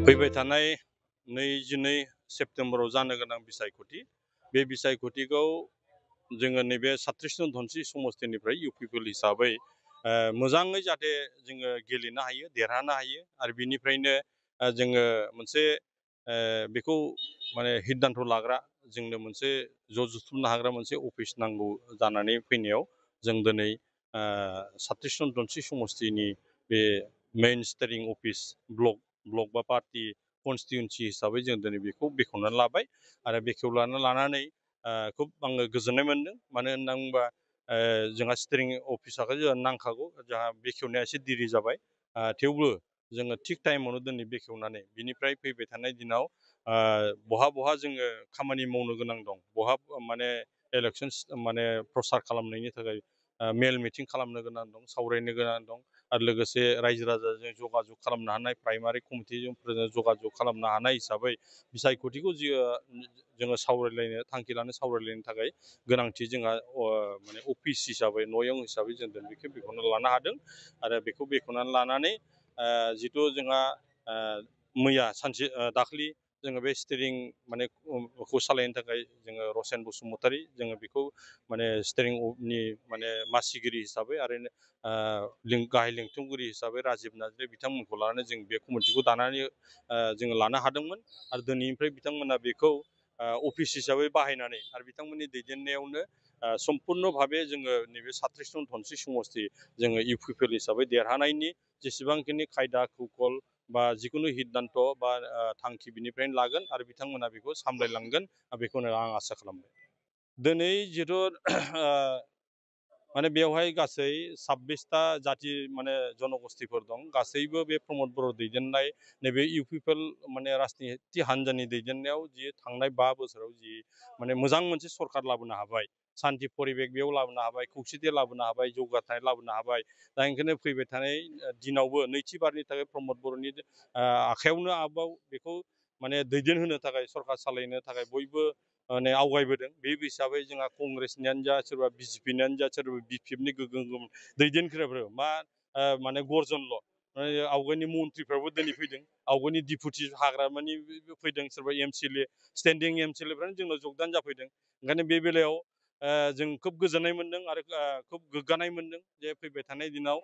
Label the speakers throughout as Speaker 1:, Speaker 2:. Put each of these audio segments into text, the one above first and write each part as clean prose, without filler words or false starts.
Speaker 1: फैबाय थानाय 22 सेप्तेम्बराव जानो गोनां बिसायख'थि बे बिसायख'थिखौ जोङो नैबे सातरिसनं धनस्रि समस्तिनिफ्राय इउपिपिएल हिसाबै मोजाङै जाहाथे जोङो गेलेनो हायो देरहानो हायो आरो बिनिफ्रायनो जोङो मोनसे बेखौ माने हिद्दान्त लाग्रा जोंनो मोनसे ज' जुथुमनो हाग्रा मोनसे अफिस नांगौ जानानै फैनायाव जों दिनै सातरिसनं धनस्रि समस्तिनि बे मेइन स्टेरिं अफिस ब्लक बा पार्टी कनस्टिटुएन्सि हिसाबै जों दिनै बेखौ बेखेवनानै लाबाय आरो बेखेवनानै लानानै खुब आङो गोजोननाय मोनदों मानो होनना बुङोबा जोंहा स्टेरिं अफिसाखौ जोंहा नांखागौ जोंहा बेखेवनाया एसे देरि जाबाय थेवबो जोङो थिग टाइमावनो दिनै बेखेवनानै बिनिफ्राय फैबाय थानाय दिनाव बहा जोङो खामानि मावनो गोनां दं बहा माने इलेक्सन माने प्रसार खालामनायनि थाखाय मेल मिटिं खालामनो गोनां दं सावरायनो गोनां दं आरो लोगोसे रायजो राजाजों जगाजग खालामनो हानाय प्राइमारि कमिटिजों जगाजग खालामनो हानाय हिसाबै बिसायख'थिखौ जोङो सावरायलायनो थांखि लानो सावरायलायनो थाखाय गोनांथि जोंहा माने अफिस हिसाबै नयं हिसाबै जों बेखौ बेखौनो लानो हादों आरो बेखौ बेखेवनानै लानानै जिथु जोंहा मैया सानसे दाख्लि जोङो बे स्टेरिं माने खौ सालायनो थाखाय जोङो रसेन बसुमतारी जोङो बेखौ माने स्टेरिंनि माने मासिगिरि हिसाबै आरो गाहाय लेंथुमगिरि हिसाबै राजिब नार्जारि बिथांमोनखौ लानानै जों बे कमिटिखौ दानानै जोङो लानो हादोंमोन आरो दिनैनिफ्राय बिथांमोना बेखौ अफिस हिसाबै बाहायनानै आरो बिथांमोननि दैदेननायावनो सम्पुर्ण भाबे जोङो नैबे सातरिसनं धनस्रि समस्ति जोङो इउपिपिएल हिसाबै देरहानायनि जेसेबांखिनि खायदा कौशल बा जिखुनु हिद्दान्त बा थांखि बिनिफ्रायनो लागोन आरो बिथांमोना बेखौ सामलायलांगोन बेखौनो आं आसा खालामबाय दिनै जिथु माने बेवहाय गासै 26टा जाति माने जनगोष्ठीफोर दं गासैबो बे प्रमद बर' दैदेननाय नैबे इउपिपिएल माने राजनिति हान्जानि दैदेननायाव जि थांनाय 5 बोसोराव जि माने मोजां मोनसे सरकार लाबोनो हाबाय सान्ति परिबेक बेयाव लाबोनो हाबाय खौसेथि लाबोनो हाबाय जौगाथाय लाबोनो हाबाय दा ओंखायनो फैबाय थानाय दिनावबो नैथि बारनि थाखाय प्रमद बर'नि आखायावनो आबाव बेखौ माने दैदेनहोनो थाखाय सरकार सालायनो थाखाय बयबो माने आवगायबोदों बे हिसाबै जोंहा कंग्रेसनियानो जा सोरबा बिजेपिनियानो जा सोरबा बिपिएफनि गोगोम दैदेनगिरिफोर मा माने गर्जनल' आवगायनि मन्थ्रिफ्राबो दिनै फैदों आवगायनि डिपुटि हाग्रामानि फैदों सोरबा एमसिएलए स्टेन्डिं एमसिएलएफ्रानो जोंनाव जगदान जाफैदों ओंखायनो बे बेलायाव जों खोब गोजोननाय मोनदों आरो खोब गोग्गानाय मोनदों जे फैबाय थानाय दिनाव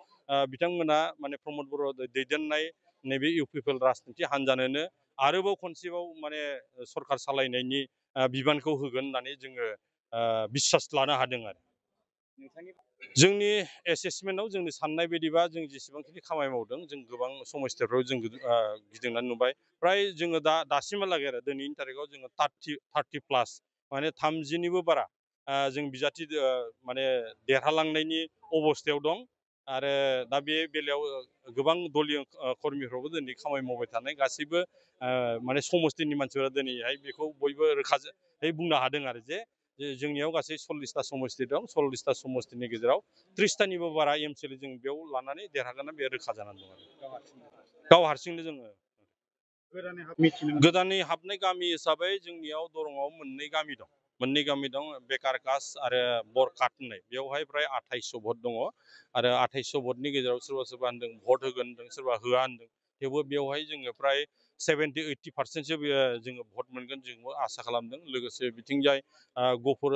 Speaker 1: बिथांमोना माने प्रमद बर' दैदेननाय नैबे इउपिपिएल राजनिति हान्जानोनो आरोबाव खनसेबाव माने सरकार सालायनायनि बिबानखौ होगोन होननानै जोङो बिसास लानो हादों आरो जोंनि एसेसमेन्टआव जोंनि साननाय बायदिबा जों जेसेबांखिनि खामानि मावदों जों गोबां समस्याफ्राव जों गिदिंनानै नुबाय फ्राय जोङो दासिमहालागै आरो दिनैनि थारिखआव जोङो 30 प्लास माने 30निबो बारा जों बिजाथि माने देरहालांनायनि अबस्थायाव दं आरो दा बे बेलायाव गोबां दलीय कर्मिफ्राबो दिनै खामानि मावबाय थानाय गासैबो माने समस्तिनि मानसिफोरा दिनैहाय बेखौ बयबो रोखायै बुंनो हादों आरो जे जोंनियाव गासै 40टा समस्ति दं 40टा समस्तिनि गेजेराव 30टानिबो बारा एमसिएलए जों बेयाव लानानै देरहागोन बे रोखा जानानै दं आरो गाव हारसिंनो जोङो गोदानै हाबनाय गामि हिसाबै जोंनियाव दरंआव मोननै गामि दं बेकार कास्ट आरो बरकाट होननाय बेवहाय फ्राय 2800 भट दङ आरो 2800 भटनि गेजेराव सोरबा होनदों भट होगोन होनदों सोरबा होआ होनदों थेवबो बेवहाय जोङो फ्राय 70-80% जोङो भट मोनगोन जोंबो आसा खालामदों लोगोसे बिथिंजाय गफुर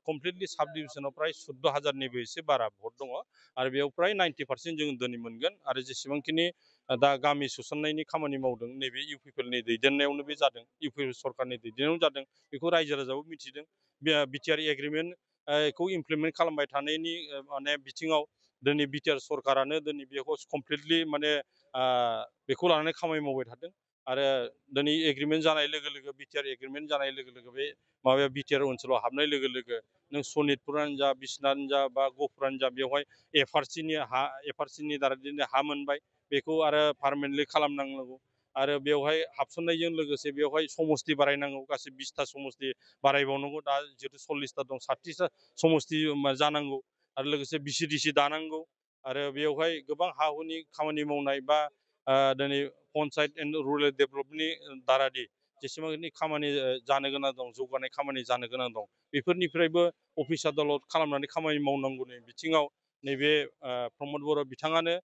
Speaker 1: कमप्लिटलि साब डिभिजनाव फ्राय 14,000निबो एसे बारा भट दङ आरो बेयाव फ्राय 90% जों दिनै मोनगोन आरो जेसेबांखिनि दा गामि सुसननायनि खामानि मावदों नैबे इउपिपिएलनि दैदेननायावनो बे जादों इउपिपिएल सरकारनि दैदेननायावनो जादों बेखौ रायजो राजाबो मिथिदों बिटिआर एग्रिमेन्टखौ इमप्लिमेन्ट खालामबाय थानायनि माने बिथिङाव दिनै बिटिआर सरकारानो दिनै बेखौ कमप्लिटलि माने बेखौ लानानै खामानि मावबाय थादों आरो दिनै एग्रिमेन्ट जानाय लोगो लोगो बिटिआर एग्रिमेन्ट जानाय लोगो लोगो बे माबाया बिटिआर ओनसोलाव हाबनाय लोगो लोगो नों सनितपुरानो जा बिसनाथानो जा बा गफुरानो जा बेवहाय एफआरसिनि दारा दिनै हा मोनबाय बेखौ आरो पार्मानेन्टलि खालामनांगौ आरो बेवहाय हाबसननायजों लोगोसे बेवहाय समस्ति बारायनांगौ गासै 20टा समस्ति बारायबावनांगौ दा जिहेतु 40टा दं 60टा समस्ति जानांगौ आरो लोगोसे बिसिडिसि दानांगौ आरो बेवहाय गोबां हा हुनि खामानि मावनाय बा दिनै पन्सायत एन्ड रुरेल डेभेलपमेन्टनि दारादि जेसेबांखिनि खामानि जानो गोनां दं जौगानाय खामानि जानो गोनां दं बेफोरनिफ्रायबो अफिस आदालत खालामनानै खामानि मावनांगौनि बिथिङाव नैबे प्रमद बर' बिथाङानो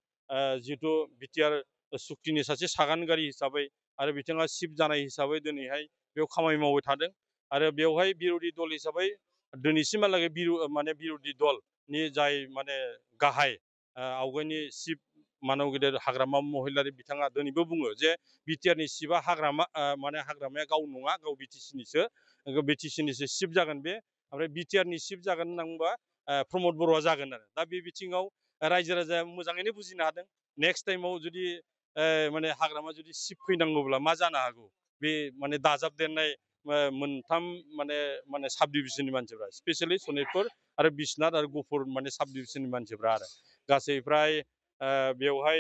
Speaker 1: जिहेतु बिटिआर सुक्तिनि सासे सागानगारि हिसाबै आरो बिथाङा चिफ जानाय हिसाबै दिनैहाय बेयाव खामानि मावबाय थादों आरो बेवहाय बिर'धि दल हिसाबै दिनैसिमहालागै माने बिर'धि दलनि जाय माने गाहाय आवगायनि चिफ मानव गेदेर हाग्रामा महिलारि बिथाङा दिनैबो बुङो जे बिटिआरनि चिफआ माने हाग्रामाया गाव नङा, गाव बिटिसिनिसो चिफ जागोन बे, ओमफ्राय बिटिआरनि चिफ जागोन होनना बुंबा प्रमद बर'आ जागोन आरो। दा बे बिथिङाव रायजो राजाया मोजाङैनो बुजिनो हादों। नेक्स्ट टाइमाव जुदि माने हाग्रामा जुदि चिफ फैनांगौब्ला मा जानो हागौ, बे माने दाजाबदेरनाय मोनथाम माने साब डिभिजननि मानसिफ्रा, स्पेसियेलि सनितपुर आरो बिश्वनाथ आरो गफुर माने साब डिभिजननि मानसिफ्रा आरो गासै फ्राय बेवहाय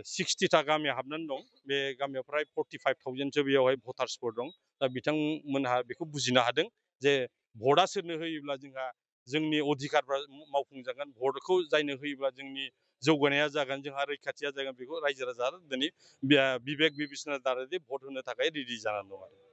Speaker 1: 60टा गामि हाबनानै दं। बे गामियाव फ्राय 45,000सो बेयावहाय भटार्सफोर दं। दा बिथांमोनहा बेखौ बुजिनो हादों जे भटआ सोरनो होयोब्ला जोंहा जोंनि अधिकारफ्रा मावफुंजागोन, भटखौ जायनो होयोब्ला जोंनि जौगानाया जागोन, जोंहा रैखाथिया जागोन, बेखौ रायजो राजा दिनै बिबेक बिबेसिना दारै भट होनो थाखाय रेडि जानानै दं आरो।